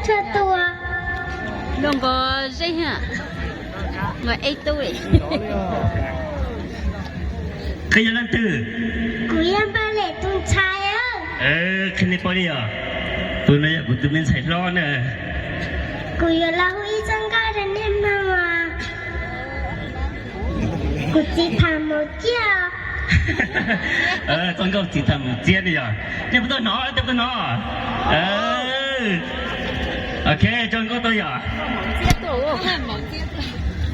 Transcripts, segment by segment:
Tshuaj tua. Luag nqos zeb, nqos eb tub. Koj yog leej twg? Kuv yog Npawg Lem tus ntxhais. Qhia nej paub li yog, tus no yog kuv tus me ntxhais hlob na. Kuv yuav los hu ib txoj nkauj rau nej mloog os. Kuv txiv tham mus ciaj. Txoj nkauj txiv tham mus ciaj ne yog. Nej puas tau hnov, nej puas tau hnov? Ok, txoj nkauj tau yog.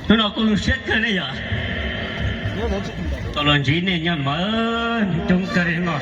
Hnub no kuj zoo siab kawg ne yog. Tau los ntsib nej nyob mas coob kawg li no.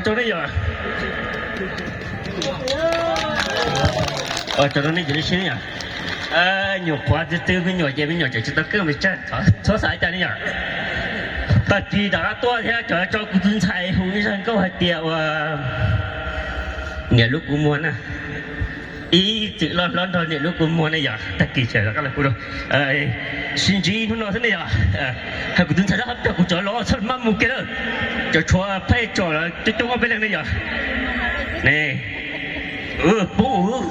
Tso nej yom. Tso nej cov li sib ne yom. Nyuam qhuav twb twb me nyuam ces me nyuam tseem tsis tau keej pes tsawg, txhob xav cas ne yom. Tag kis rov qab tuaj thiab cov tso kuv tus ntxhais hu ib zaj nkauj hais tias ua niam lub kua muag na. Ib txwm loj hlob nrog niam lub kua muag ne yom, tag kis tseem rov qab los kuv sib ntsib hnub no xwb ne yom. Hais kuv tus ntxhais rov qab pog kuv cov los txhob maj mus kiag lawm. Cov tshuav phaij tsom coob coob ob peb leeg ne yom. Ne, poob